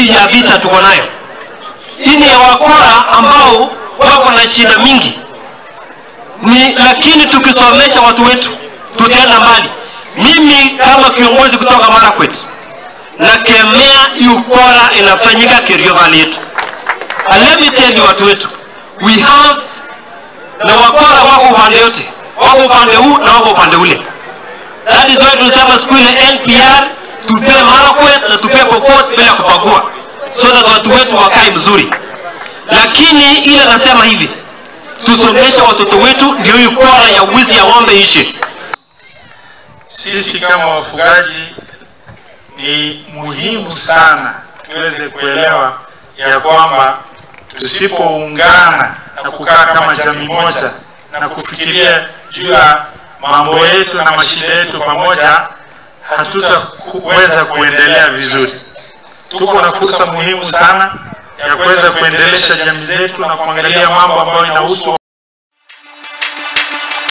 si ya vita tuko nayo. Hii ni ya wakora ambao wako na shida mingi. Ni lakini tukisomesha watu wetu tutaenda mbali. Mimi kama kiongozi kutoka Marakwet nakemea ukora inafanyika Kerio Valley yetu. And let me tell you watu wetu, we have na wakora wako upande yote, wako upande huu na wako upande ule. That is why tunasema siku ile NPR tupe Marakwet na tupe Pokot bila kupagua, so that watu wetu wakae mzuri. Lakini ile nasema hivi, tusomeshe watoto wetu ndio ukora ya wizi ya ng'ombe ishe. Sisi kama wafugaji ni muhimu sana tuweze kuelewa ya kwamba tusipoungana na kukaa kama jamii moja na kufikiria juu ya mambo yetu na mashida yetu pamoja, hatutaweza kuendelea vizuri. Tuko na fursa muhimu sana ya kuweza kuendelesha jamii zetu na kuangalia mambo ambayo inahusu